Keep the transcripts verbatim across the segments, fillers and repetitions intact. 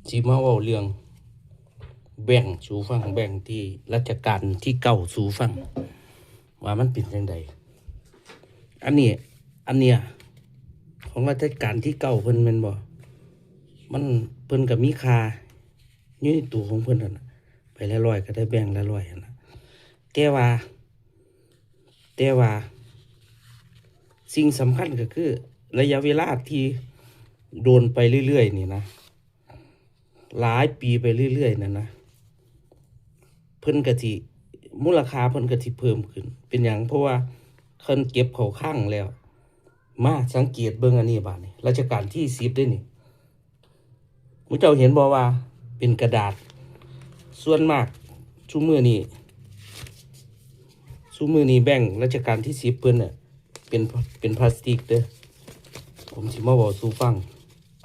สิมาเว้าเรื่องแบงก์สู่ฟัง แบงก์ที่รัชกาลที่เก้าสู่ฟัง ว่ามันเป็นจั่งใด อันนี้ อันเนี้ย ของรัชกาลที่เก้าเพิ่นแม่นบ่ มัน เพิ่นก็มีค่าอยู่ในตัวของเพิ่นนั่นน่ะ ไปละร้อยก็ได้แบงก์ละร้อยนั่นน่ะ แต่ว่า แต่ว่า สิ่งสำคัญก็คือ ระยะเวลาที่โดนไปเรื่อยๆนี่นะ หลายปีไปเรื่อยๆนั่นนะ เพิ่นก็สิ มูลค่าเพิ่นก็สิเพิ่มขึ้น เป็นหยัง เพราะว่าเพิ่นเก็บเข้าคลังแล้ว มาสังเกตเบิ่งอันนี้บาดนี้ รัชกาลที่สิบเด้นี่ หมู่เจ้าเห็นบ่ว่าเป็นกระดาษ ส่วนมากซุมื้อนี้ ซุมื้อนี้แบงก์รัชกาลที่สิบเพิ่นน่ะ เป็น เป็นพลาสติกเด้อ ผมสิมาเว้าสู่ฟัง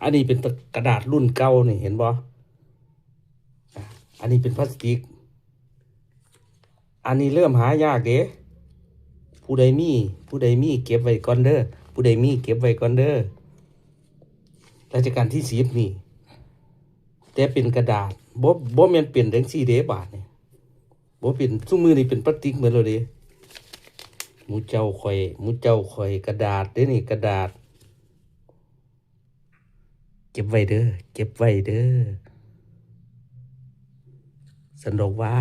อันนี้เป็นกระดาษรุ่นเก่านี่ เห็นบ่ อ่ะ อันนี้เป็นพลาสติก อันนี้เริ่มหายากเด้ ผู้ใดมี ผู้ใดมีเก็บไว้ก่อนเด้อ ผู้ใดมีเก็บไว้ก่อนเด้อ รัชกาลที่สิบนี่ แต่เป็นกระดาษ บ่ บ่แม่นเป็นจั่งซี้เด้บาดนี่ บ่เป็น ซุมื้อนี้เป็นพลาสติกหมดแล้วเด้ หมู่เจ้าข่อย หมู่เจ้าข่อย กระดาษเด้นี่ กระดาษ เก็บไว้เด้อ เก็บไว้เด้อ สันดอกว่า